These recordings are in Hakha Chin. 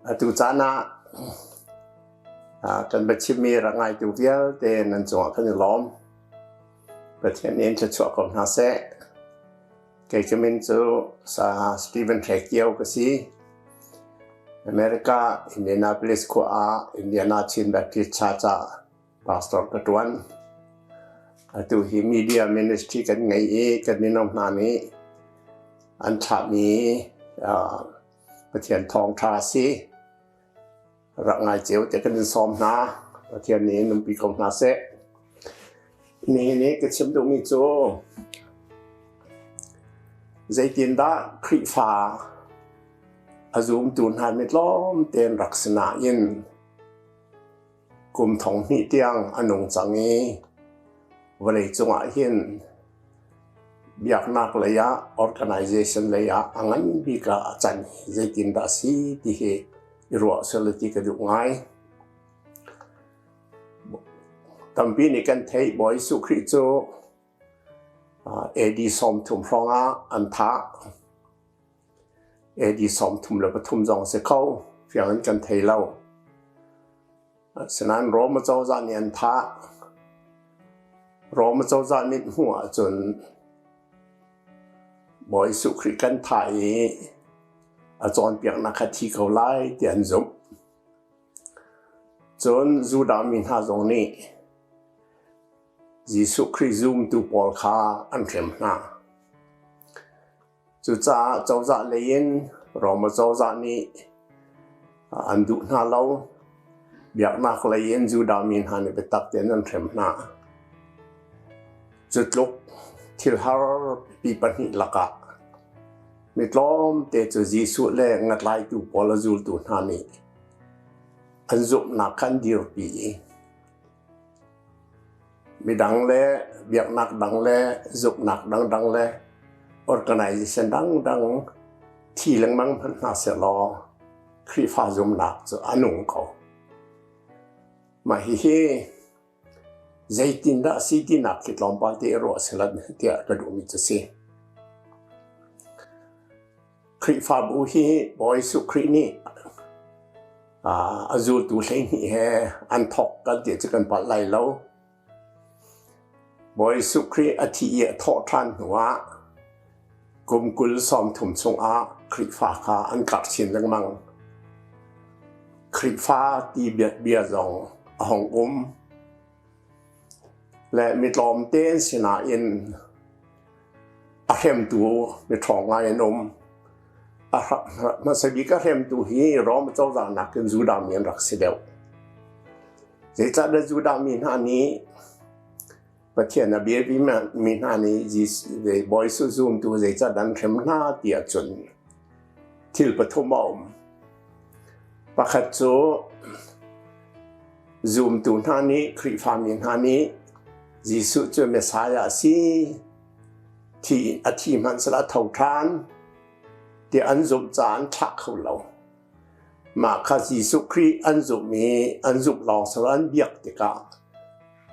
Atu caan ah kan biachimmi rak ngaitu vialte nan cungah kan i lawm. Pathian nih in thluachuah ko hna seh. Kei ka min cu Stephen Hre Kio ka si. America, Indianapolis khua ah Indiana Chin Baptist Church ah pastor ka ṭuan. Atu hi media ministry kan ngei i kan mino hna nih an thlahmi Pathian thawngṭha a si. Rak ngai cio te kan in sawm hna. Pathian nih in umpi ko hna seh. Nihin i ka chim duhmi cu zeitindah Khrihfa a zumtu hna mi tlawm tein rak si nain kum thong hnih tiang a nung cang i vawleicung ah hin biaknak lei ah organization lei ah a ngan bik ah a can hi zeitindah a si ti hi i ruah sel ti ka duh ngai. Tampi nih kan theih Bawi Jesuh Khrih cu AD 30 hrawng ah an thah. AD 33 zong a si kho, fiang in kan thei lo. Asinain Rome cozah nih an thah. Rome cozah nih hnu ahcun Bawi Jesuh Khrih kan thah i a cawnpiaknak kha thi ko lai ti an zumh. Cun Judah mi hna zong nih Jesuh Khrih zumtu pawl kha an hrem hna. Cucaah cozah lei in Rome cozah nih an duh hna lo. Biaknak lei in Judah mi hna nih biatak tein an hrem hna. Cu tluk thil har pipi pahnih lakah mi tlawmte cu Jesuh le ngatlaitu pawl a zultu hna nih an zumhnak kha an dirpi i Midang le biaknak dang le zumhnak dangdang le organization dangdang thi lengmang hmanh hna sehlaw Khrihfa zumhnak cu a nung ko. Mah hihi zeitindah a si tinak khi tlawmpal te i ruah sehlan tiah ka duhmi cu a si. Khrihfabu hi Bawi Jesuh Khrih nih a zultu 12 he an thawk kan ti cu kan palh lai lo. Bawi Jesuh Khrih a thih i a thawh ṭhan hnuah kum 20 sawmthum chungah Khrihfa kha an karh chin lengmang. Khrihfa ti bia zong a hung um. Le mi tlawmte an si nain a hremtu mi ṭhawng ngai an um. A hmasa bik a hremtu hi Rom cozah nakin Judah mi an rak si deuh. Zeicahtiah Judah mi hna nih Pathian a biapi mi hna nih Bawi Jesuh zumtu zeicah an hrem hna ti ahcun thil pathum a um. Pakhat cu Zumtu hna nih Khrihfami hna nih Jesuh cu Messiah a si, thi a thi hmanh sal a tho ṭhan ti an zumh caah an thlah kho lo. Mah kha Jesuh Khrih an zumh i an zumh lawng sal an biak tikah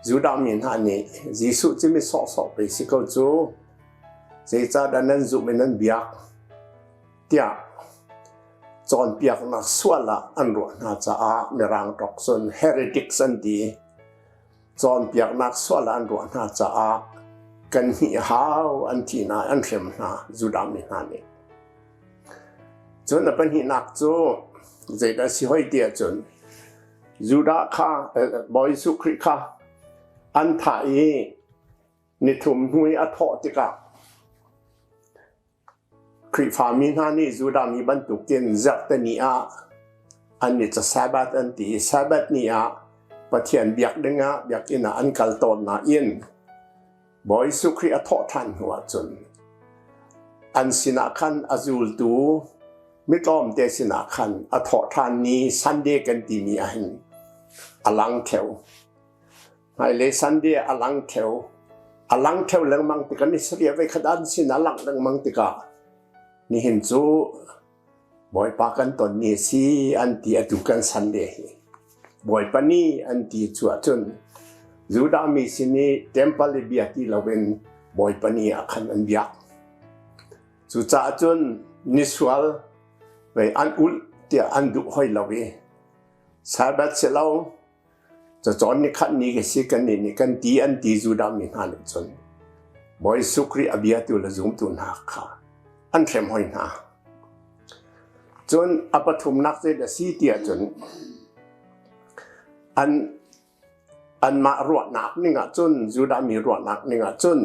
Judah mi hna nih Jesuh cu mi sawhsawh pei si ko cu, zeicahdah nan zumh i nan biak? tiah cawnpiaknak sual ah an ruah hna caah Mirang ṭok cun heretics an ti. Cawnpiaknak sual ah an ruah hna caah kan hnih hau an ti hna an hrem hna Judah mi hna nih. Cun a pahnihnak cu zeidah si hoi ti ahcun Judah kha Bawi Jesuh Khrih kha an thah i nithum hnu i a thawh tikah Khrihfami hna nih Judah mi bantukin zarhteni ah an i ca Sabbath an ti i Sabbath ni ah Pathian biak dingah biakinn ah an kal tawn nain Bawi Jesuh Khrih a thawh ṭhan hnu ahcun an sinah khan a zultu mi tlawmte sinah khan a thawh ṭhan ni Sunday kan timi ahhin a lang ṭheo. Hmailei Sunday a lang theo. A lang theo lengmang tikah ni sarih voi khat an sin a lang lengmang tikah nihin cu Bawipa kan ton ni a si an ti atu kan Sunday hi. Bawipa ni an ti cu ahcun Judah mi sin i temple i bia ti loin Bawipa ni ah khan an biak. Cucaah cun nisual vei an ulh ti. tiah an duh hoi lo i Sabbath si lo cacawn ni khat ni ka si kan nih nih kan ti an ti Judah mi hna nih cun Bawi Jesuh Khrih a biatu le zumtu hna kha an hrem hoi hna. Cun a pathumnak zei a si tiah cun an anmah ruahnak ning ah cun Judah mi ruahnak ning ah cun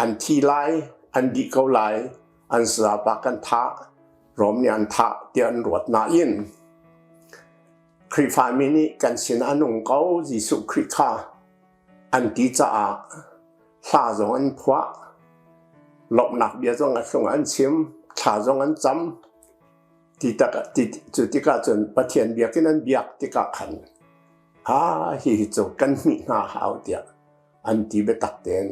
an thi lai, an dih ko lai, an sazapa kan thah, Rom nih an thah tiah an ruat nain Khrihfami nih kan sin a nung ko Jesuh Khrih kha an ti caah hla zong an phuah, lawmhnak bia zong a hlung an chim, thla zong an cam. Ti tak ti cu tikah cun Pathian biakinn an biak tikah khan ah hihi cu kan hmih hna hau tiah an ti biatak tein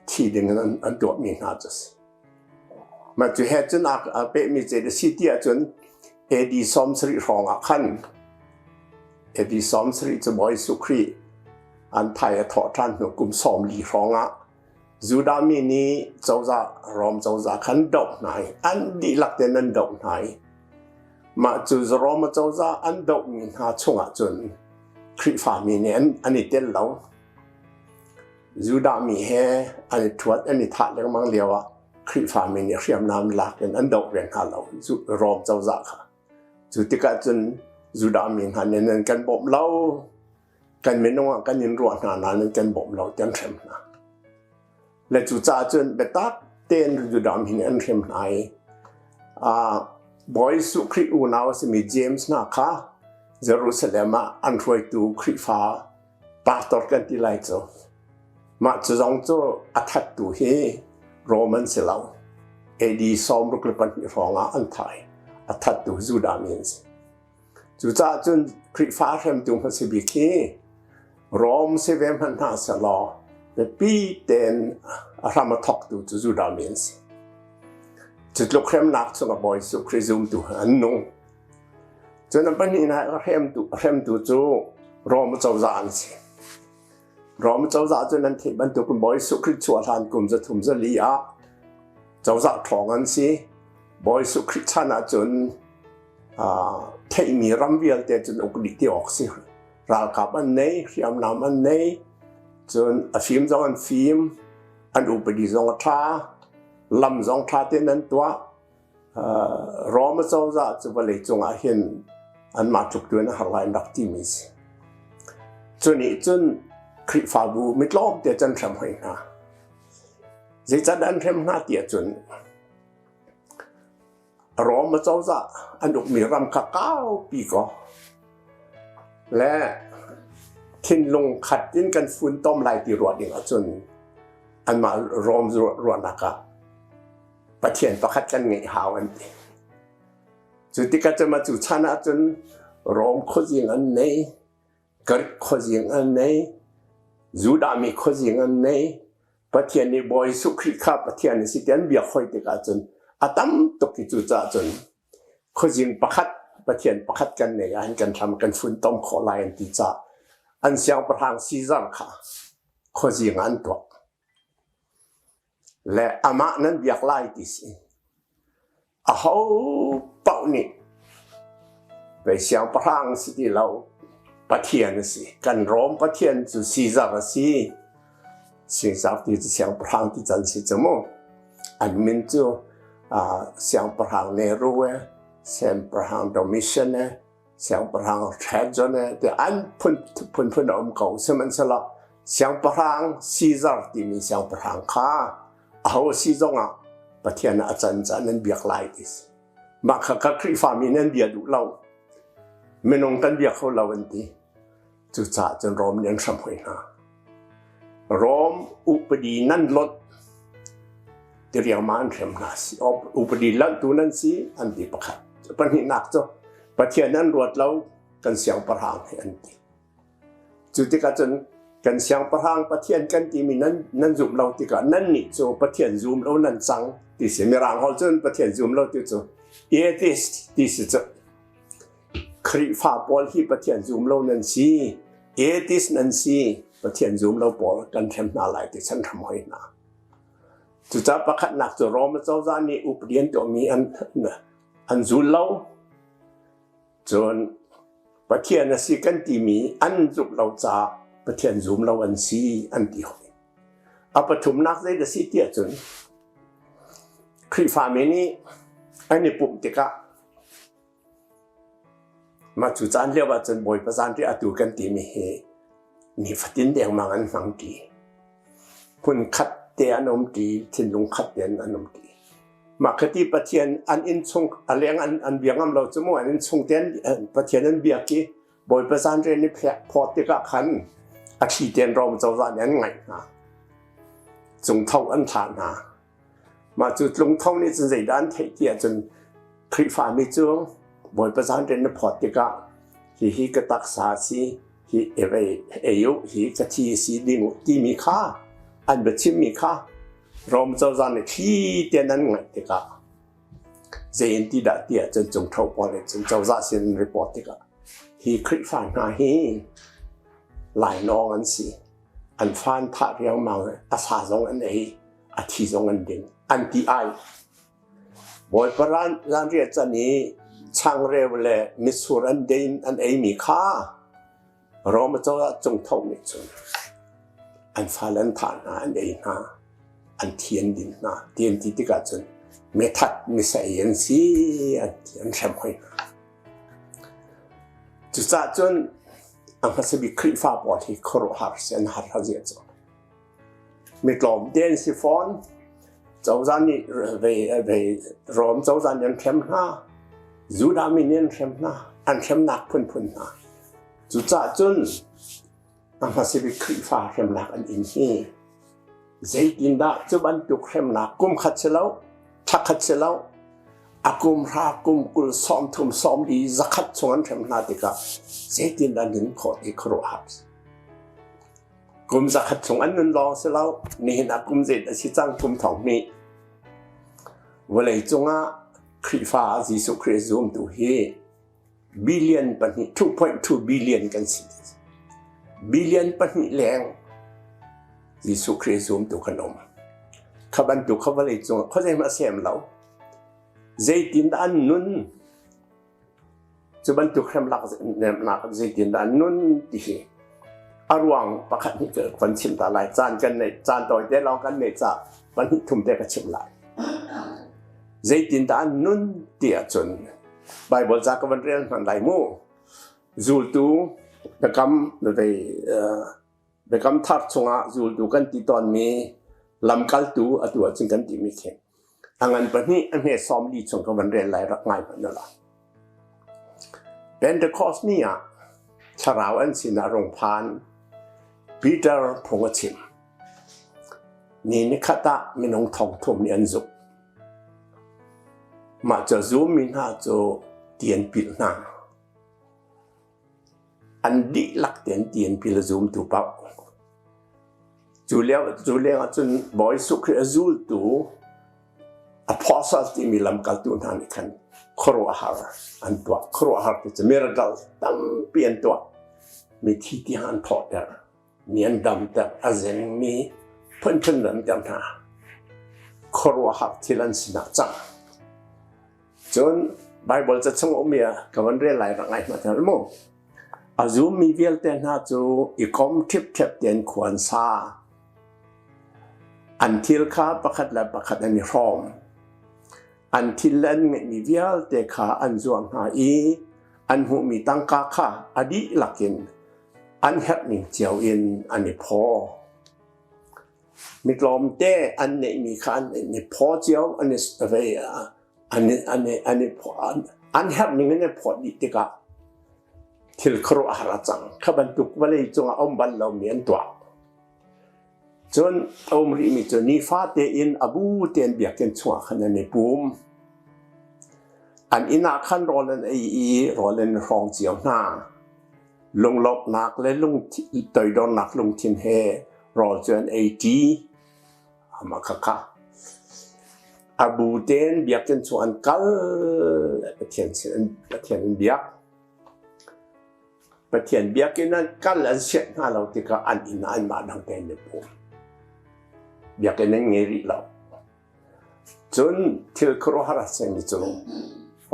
thi ding in an tuahmi hna cu a si. Mah cu he cun aa pehmi cu a si ti ahcun AD 70 hrawng ah khan AD 70 cu Bawi Jesuh Khrih an thai a thawh ṭhan hnu kum 40 hrawng ah Judah mi nih cozah Rom cozah khan doh hna i an dihlak tein an doh hna i mah cu Rom cozah an dohmi hna chungah cun Khrihfami nih an i tel lo. Judah mi he an i ṭhuat an i thah lengmang lioah Khrihfami nih hriamnam lak in an doh ve hna lo Rom cozah kha. Cu tikah cun Judah mi hna nih nan kan bawmh lo kan minung ah kan in ruah hna nain nan kan bawmh lo ti an hrem hna. Le cucaah cun biatak tein Judah mi nih an hrem hna i Bawi Jesuh Khrih unau a simi James hna kha Jerusalem ah an hruaitu Khrihfa pastor kan ti lai cu. Mah cu zong cu a thattu hi Roman si lo. AD 62 hrawng ah an thah i a thattu Judah mi an si. Cucaah cun Khrihfa hremtu hmasa bik hi Rom si ve hmanh hna sehlaw biapi tein a hram a thawktu cu Judah mi an si. Cu tluk hremnak chungah Bawi Jesuh Khrih zumtu an nung. Cun a pahnihnak a hremtu cu Rom cozah an si. Rom cozah cu nan theih bantukin Bawi Jesuh Khrih chuah hlan kum 300 4 ah cozah ṭhawng an si. Bawi Jesuh Khrih chan ahcun theihmi ram vialte cun uk dih ti awk si. Ralkap an nei, hriamnam an nei, cun a fim zong an fim, an upadi zong a ṭha, lam zong ṭha tein an tuah. Rom cozah cu vawlei cungah hin anmah tluk tu in a har lai an rak timi si. Cu nih cun Khrihfabu mi tlawmte cu an hrem hoi hna. Zeicahdah an hrem hna ti ahcun Rom cozah an ukmi ram kha kaupi kaw le thinlung khat in kan funtom lai ti ruah ding ahcun anmah Rom ruahnak ah Pathian pakhat kan ngeih hau an ti. Cu tikah cun cu chan ahcun Rom khuazing an nei, Greek khuazing an nei, Judah mi khuazing an nei, Pathian nih Bawi Jesuh Khrih kha Pathian a si ti an biak hoi tikah cun a tam tuk i cucaah cun khuazing pakhat Pathian pakhat kan nei ahhin kan hram kan funtom khawh lai an ti caah an siangpahrang Caesar kha khuazing ah an tuah. Le amah nan biak lai ti si. Aho paoh nih pei siangpahrang si ti lo Pathian a si. Kan Rom Pathian cu Caesar a si. Caesar ti cu siangpahrang ti can si cu mu. An min cu siangpahrang Nero e, siangpahrang Domitian e, siangpahrang Trajan e ti an phun phunphun a um ko. Sihmanhsehlaw siangpahrang Caesar timi siangpahrang kha aho si zongah Pathian ah a can caan nan biak lai ti si. Mah kha kha Khrihfami nan bia duh lo. Minung kan bia kho lo an ti. Cucaah cun Rom nih an hram hoi hna. Rom upadi nan lonh ti riangmang an hrem hna si. Upadi lanhtu nan si an ti pakhat. Pahnihnak cu Pathian an ruat lo kan siangpahrang hi an ti. Cu tikah cun kan siangpahrang Pathian kan timi nan nan zumh lo tikah nannih cu Pathian zum lo nan cang ti si. Mirang holh cun Pathian zum lo ti cu atheist ti si cu. Khrihfa pawl hi Pathian zum lo nan si, atheist nan si, Pathian zum lo pawl kan hrem hna lai ti chan hram hoi hna. Cucaah pakhatnak cu Rome cozah nih upadi an tuahmi an an zul lo. Cun Pathian a si kan timi an zumh lo caah Pathian zum lo an si an ti hoi. A pathumnak zei dah si tiah cun Khrihfami nih an i pumh tikah mah cu caan lio ah cun Bawipa zanriah atu kan timi hi nifatin dengmang an hmang ṭi. Hmun khat te an um ṭi, thinlung khat tein an um ṭi. Mah khati Pathian an inn chung a leng an, an bia ngam lo cu mu an inn chung tein Pathian an biak i Bawipa zanriah ni phawt tikah khan a thli tein Rom cozah nih an ngaih hna. Cungtho an thlah hna. Mah cu tlungtho nih cun zeidah an theih ti ahcun Khrihfami cu Bawipa zanriah na phawt tikah hihi ka taksa a si, hi ei u, hi ka thi a si ding u timi kha an biachimmi kha Rom cozah nih thli tein an ngaih tikah zei in ti dah ti ahcun cungtho pawl nih cun cozah sin an report tikah hi Khrihfa hna hi lainawng an si. An fa an thah riangmang i a sa zong an ei, a thi zong an ding. An ti ai. Bawipa zanriah can i changreu le mitsur an din an eimi kha Rom cozah cungtho nih cun an fale an thah hna, an ei hna, an thi an din hna ti an ti tikah cun mithat misa ei an si an ti an hrem hoi hna. Cucaah cun a hmasa bik Khrihfa pawl hi khuaruahhar si an har har zia cu. Mi tlawmte an si fawn. Cozah nih ve, ve, Rom cozah nih an hrem hna. Judah mi nih an hrem hna. An hremnak phunphun hna. Cucaah cun a hmasa bik Khrihfa hremnak an in hi zeitindah cu bantuk hremnak kum khat si lo, thla khat si lo, a kum hra kum 20 30 40 zakhat chung an hrem hna tikah zeitindah nun khawh ti khuaruahhar Kum 100 chung an nun lawng si lo, nihin ah kum zei a si cang kum thong hnih. Vawlei cungah Khrihfa Jesuh Khrih zumtu hi billion pahnih 2.2 billion kan si. Billion pahnih leng Jesuh Khrih zumtu kan um. Kha bantuk kha vawlei cungah khuazei hmanh a sem lo. Zeitindah an nun? Cu bantuk hremnak zeitindah an nun ti hi a ruang pakhat hnih ka kan chim ta lai. Caan kan neih, caan tawite lawng kan neih caah pahnih thum te ka chim lai. Zeitindah an nun ti ahcun Bible ca ka van rel hman lai mu. Zultu biakam vei biakam thar chungah zultu kan ti tawnmi lamkaltu atu ahcun kan timi khi A ngan pahnih a hme 40 chung ka van rel lai rak ngai hmanh na la. Pentecost ni ah thlarau an sinah rung phan Peter phung a chim. Ni nikhat ah minung thong thum nih an zumh. Mah cu zummi hna cu ti an pilh hna. An dihlak tein ti an pil a zumtu paoh. Cu lio cu lengah cun Bawi Jesuh Khrih a zultu apostles timi lamkaltu hna nih khan khuaruahhar an tuah. Khuaruahhar ti cu miracle tampi an tuah. Mithi tiang an thawhter. Mi an damter. A zengmi phunphun an damter hna. Khuaruahhar thil an sinah cang. Cun Baibal ca chung ummi ah ka van rel lai rak ngai hmanh mu. A zummi vialte hna cu i kom ṭhipṭhep tein khua an sa. An thil kha pakhat le pakhat an i hrawm. An thil le an ngeihmi vialte kha an zuar hna i an hmuhmi tangka kha a dihlak in an herhning cio in an i phaw. Mi tlawmte an neihmi kha an i phaw cio, an i an an an i an herh ning in i phawt dih tikah thil khuaruahhar a cang. Kha bantuk vawlei cungah a um bal lomi an tuah. Cun a um rihmi cu nifate in a bu tein biakinn chungah khan an i pum. An inn ah khan rawl an ei i rawl an i hrawng cio hna. Lunglawmhnak le lung toidornak lungthin he rawl cu an ei ṭi. Amah khakha a bu tein biakinn chung an kal Pathian sin Pathian an biak. Pathian biakinn an kal an sianh hna lo tikah an inn ah anmah dang tein an pum. Biakinn an ngei rih lo. Cun thil khuaruahhar a simi cu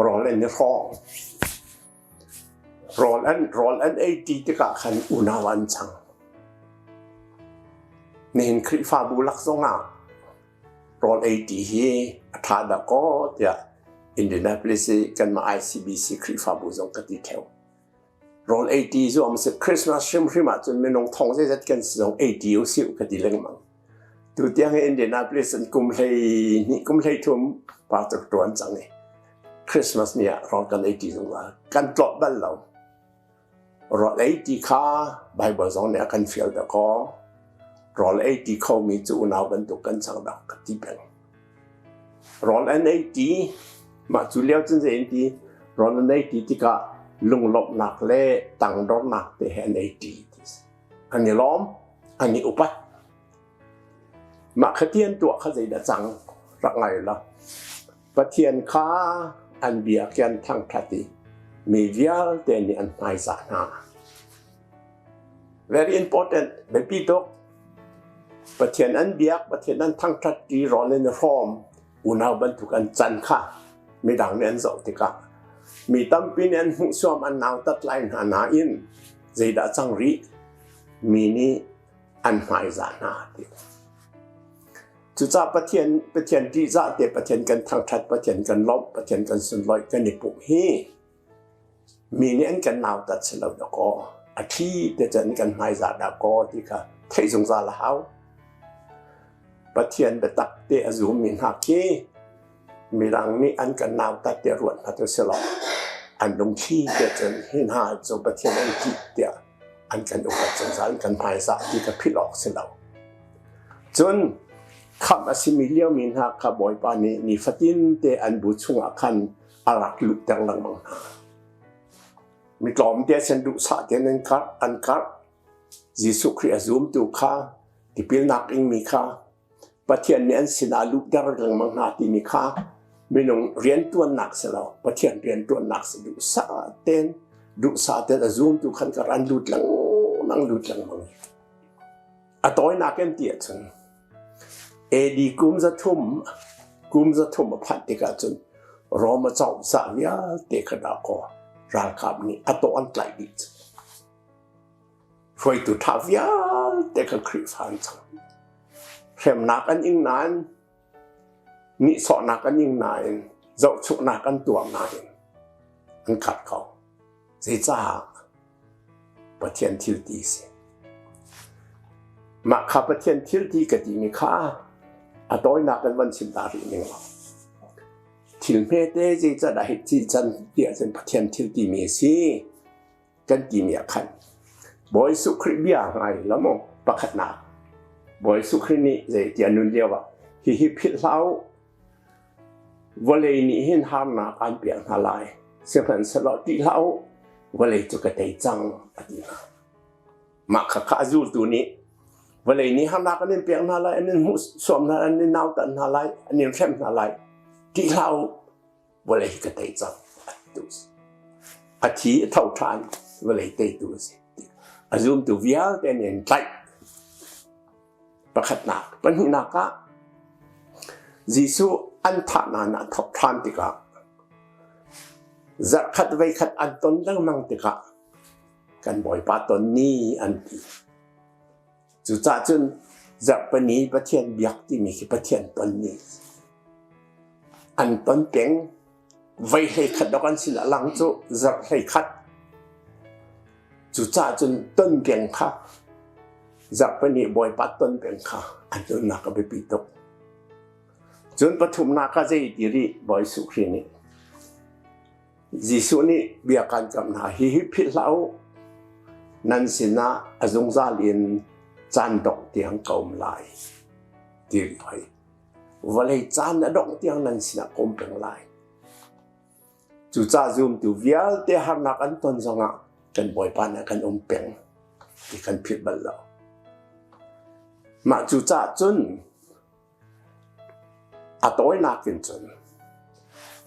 rawl an i hrawng. Rawl an ei ṭi tikah khan unau an cang. Nihin Khrihfabu lak zongah rawl ei ṭi hi a ṭha dah kaw tiah Indianapolis i kanmah ICBC Khrihfabu zong ka ti ṭheo. Rawl ei ṭi zuam si Christmas hrimhrim ahcun minung thong zeizat kan si zong ei ṭi usih ka ti lengmang. Tutiang hi Indianapolis in kum 12 kum 13 pastor ṭuan cang i Christmas ni ah rawl kan ei ṭi zungzal. Kan tlawt bal lo. Rawl ei ṭi kha Bible zong nih a kan fial dakaw. Rawl ei ṭi khomi cu unau bantuk kan cang dak ka ti peng. Rawl an ei ṭi. Mah cu lio cun zei an ti? Rawl an ei ṭi tikah lunglawmhnak le tangdornak te he an ei ṭi. An i lawm, an i upat. Mah kha ti an tuah kha zeidah cang rak ngai la. Pathian kha an bia khi an thangṭhat i mi vialte nih an hmaizah hna. Very important, biapi tuk. Pathian an biak, Pathian an thangṭhat ti rawl in i hrawm, unau bantuk an can kha midang nih an zoh tikah mi tampi nih an hmuhsuam an nautat lai hna nain zeidah cang rih mi nih an hmaizah hna ti. Cucaah Pathian Pathian ṭihzah te Pathian kan thangṭhat Pathian kan lawmh Pathian kan sunlawih kan i pumh hi mi nih an kan nautat si lo dakaw a ṭhi te cun kan hmaizah dakaw ti kha theih zungzal a hau. Pathian biatak te a zummi hna khi Mirang nih an kan nautat tiah ruat hna tu si lo. An lungthli te cun hi hna cu Pathian an ṭih tiah an kan upat zungzal an kan hmaizah ti kha philh awk si lo. Cun khamh a simi liomi hna kha Bawipa nih nifatin te an bu chungah khan a rak luhter lengmang hna. Mi tlawmte sin duhsah tein an karh, an karh. Jesuh Khrih a zumtu kha tipilnak ingmi kha Pathian nih an sinah luhter lengmang hna timi kha minung rianṭuannak si lo Pathian rianṭuannak si duhsah tein duhsah tein a zumtu khan kar an lut lengmang lut lengmang. A tawinak in ti ahcun AD kum 300 a phanh tikah cun Rome cozah vialte kha dahkaw ralkap nih a tawh an tlaih dih. Hruaitu ṭha vialte kha Khrihfa an cang. Hremnak an ing nain, nihsawhnak an ing nain, zohchuknak an tuar nain an khat ko. Zeicah? Pathian thil ti si. Mah kha Pathian thil ti ka timi kha a tawinak in van chim ta rih ning law. Thil hmete zeicah dah hi ti can ti ahcun Pathian thil timi a si. Kan timi ah khan Bawi Jesuh Khrih bia ngai la maw pakhatnak Bawi Jesuh Khrih nih zei ti a nun lio ah hihi philh hlah u vawlei nih hin harnak an pek hna lai sihmanhsehlaw ṭih hlah u vawlei cu ka tei cang a ti hna. Mah kha kha a zultu nih vawlei nih harnak an in pek hna lai an in hmuhsuam hna an in nautat hna lai an in hrem hna lai ṭih hlah u vawlei ka tei cang a thi a tho ṭhan vawlei teitu a si a zumtu vialte nih an tlaih pakhatnak pahnihnak ah Jesuh an thahnak ah thawk ṭhan tikah zarhkhat voikhat an ton lengmang tikah kan Bawipa ton ni an ti. Cucaah cun zarhpini Pathian biak timi khi Pathian ton ni an ton peng. Voi 11 dok an sin a lang cu zarh 11. Cucaah cun ton peng kha zarhpini Bawipa ton peng kha an nunnak a biapi tuk. Cun pathumnak ah zei ti rih Bawi Jesuh Khrih nih Jesuh nih bia kaan kamh hna, hihi philh hlah u. Nan sinah a zungzal in caan dongh tiang ka um lai. Ti rih hoi. Vawlei caan a dongh tiang nan sinah ka um peng lai. Cucaah zumtu vialte harnak an ton zongah kan Bawipa nih kan um peng ti kan philh bal lo. Mah cucaah cun A tawinak in cun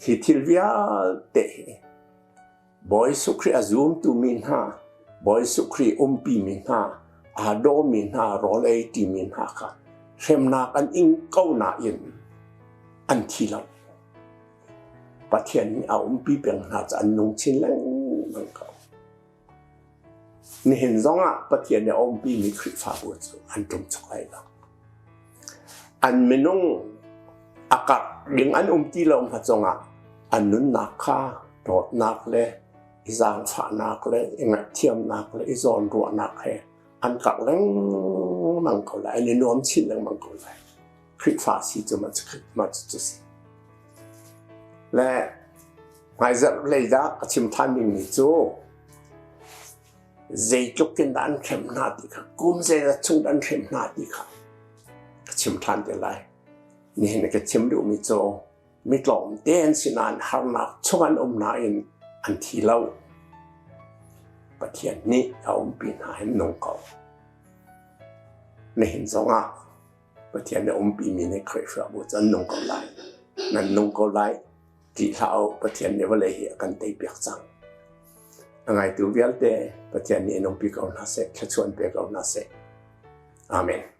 hi thil vialte hi Bawi Jesuh Khrih a zumtu mi hna, Bawi Jesuh Khrih umpi mi hna, aa dawmi hna, rawl ei ṭimi hna kha hremnak an ing ko nain an thi lo. Pathian nih a umpi peng hna cu an nung chin lengmang ko. Nihin zongah Pathian nih a umpimi Khrihfabu cu an ṭumchuk lai lo. An minung a karh ding an um ti lo hna cungah an nunnak kha dawtnak le i zaangfahnak le i ngaihthiamnak le i zawnruahnak he an karh lengmang ko lai, an i nuam chin lengmang ko lai. Khrihfa si cu mah cu si. Le hmaizarh lei dah ka chim ṭhan dingmi cu zeitluk in dah an hrem hna ti kha kum zeizat chung dah an hrem hna ti kha ka chim ṭhan te lai. Nihin ka chim duhmi cu mi tlawmte an si nain harnak chung an um nain an thi lo. Pathian nih a umpi hna hin nung ko. Nihin zongah Pathian nih a umpimi nih Khrihfabu cu an nung ko lai. Nan nung ko lai. Ṭih hlah u, Pathian nih vawlei hi a kan teipiak cang. A ngaitu vialte Pathian nih in umpi ko hna seh, thluachuah in pe ko hna seh. Amen.